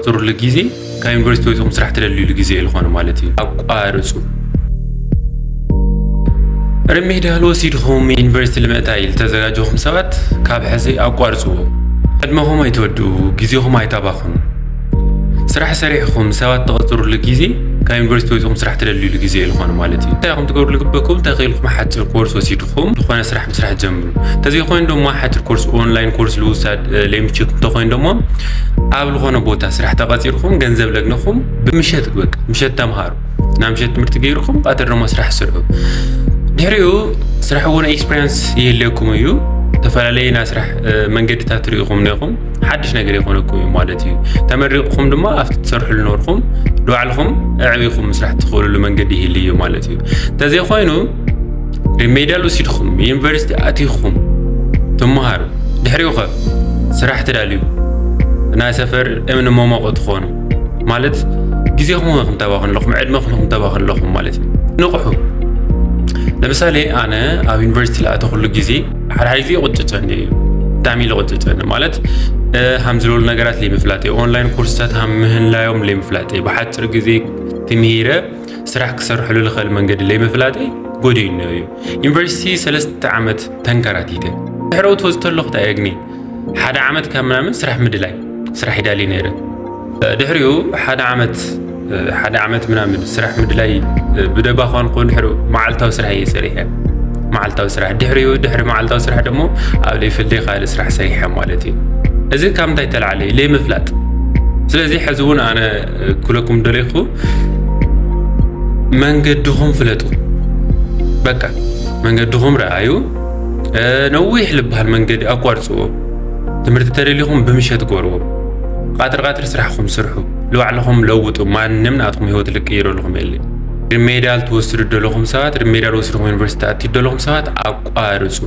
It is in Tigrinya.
ትሩሉ ግዜ ካብ ዩኒቨርሲቲ ወፂኹም ስራሕ ትደልዩሉ ግዜ ዝኾነ ማለት እዩ። ኣቋርፁ። ሪሜዳል ወሲድኹም ዩኒቨርሲቲ ንምእታይ ዝተዘጋጀኹም ሰባት ካብ ሕዚ ኣቋርፅዎ። ዕድመኹም ኣይትወድኡ፣ ግዜኹም ኣይታባኽኑ። ስራሕ ሰሪሕኹም ሰባት ትቐፅሩሉ ግዜ ካብ ዩኒቨርሲቲ ወፂኹም ስራሕ ትደልዩሉ ግዜ ዝኾነ ማለት እዩ። እንታይ ኢኹም ትገብሩ ልግበኩም? ተኺኢልኩም ሓፂር ኮርስ ወሲድኹም ዝኾነ ስራሕ ምስራሕ ጀምሩ። እንተዘይኮይኑ ድማ ሓፂር ኮርስ ኦንላይን ኮርስ ልውሳድ ለምችት እንተኮይኑ ድማ ኣብ ዝኾነ ቦታ ስራሕ ተቐፂርኩም ገንዘብ ለግነኹም ብምሸት በቃ ምሸት ተምሃሩ። ናብ ምሸት ትምህርቲ ገይርኩም ቀትሪ ድማ ስራሕ ስርሑ። ድሕሪኡ ስራሕ እውን ኤክስፒሪንስ ይህልየኩም እዩ። ዝተፈላለዩ ናይ ስራሕ መንገድታት ርኢኹም ነኹም ሓድሽ ነገር ይኾነኩም እዩ ማለት እዩ። ተመሪቕኩም ድማ ኣብቲ ትሰርሕሉ ነበርኩም ንባዕልኹም ኣዕቢኹም ምስራሕ ትኽእሉሉ መንገዲ ይህል እዩ ማለት እዩ። እንተዘይኮይኑ ሪሜዳል ወሲድኩም ዩኒቨርሲቲ ኣቲኹም ትመሃሩ። ድሕሪኡ ኸ ስራሕ ትዳልዩ ናይ ሰፈር እምኒ መሞቆ ትኾኑ ማለት ግዜኹም ኹም ተባኽኑ ኣለኹም፣ ዕድመኹም ኹም ተባኽኑ ኣለኹም ማለት እዩ። ንቕሑ። ለምሳሌ ኣነ ኣብ ዩኒቨርሲቲ ዝኣተኹሉ ግዜ ሓደ ሓደ ግዜ ይቕጭጨኒ እዩ። ብጣዕሚ ይቕጭጨኒ ማለት ሃም ዝለሉ ነገራት ለይምፍላጥ እዩ። ኦንላይን ኮርስታት ሃም ምህላዮም ለይምፍላጥ እዩ። ብሓፂር ግዜ ትምሂረ ስራሕ ክሰርሕሉ ልኽእል መንገዲ ለይምፍላጠይ ጎዲኡኒ እዩ። ዩኒቨርሲቲ ሰለስተ ዓመት ተንከራቲተ ድሕረኡ ትወፅቶ ኣለኹ እንታይ የግኒ ሓደ ዓመት ካብ ምናምን ስራሕ ምድላይ ስራሕ ይዳሊ ነይረ። ድሕሪኡ ሓደ ዓመት ሓደ ዓመት ምናምን ስራሕ ምድላይ ብደባኳን ኮን ድሕሪ መዓልታዊ ስራሕ እየ ሰሪሐ። መዓልታዊ ስራሕ ድሕሪኡ ድሕሪ መዓልታዊ ስራሕ ደግሞ ኣብ ለይፍልደይ ካልእ ስራሕ ሰሪሐ ማለት እዩ። እዚ ካብ ምንታይ ተላዕለ ለይምፍላጥ። ስለዚ ሕዚ እውን ኣነ ክለኩም ደለይኩ መንገድኹም ፍለጡ። በቃ መንገድኹም ረኣዩ። ነዊሕ ልበሃል መንገዲ ኣቋርፅዎ። ትምህርቲ ተደሊኹም ብምሸት ጎርዎ። ቃትር ቃትር ስራሕኹም ስርሑ። ልባዕልኹም ለውጡ። ማንም ናትኩም ህይወት ልቅይረልኹም የለ። ሪሜዳል ትወስዱ ደለኹም ሰባት ሪሜዳል ወስድኹም ዩኒቨርሲቲ ኣትዩ ደለኹም ሰባት ኣቋርፁ።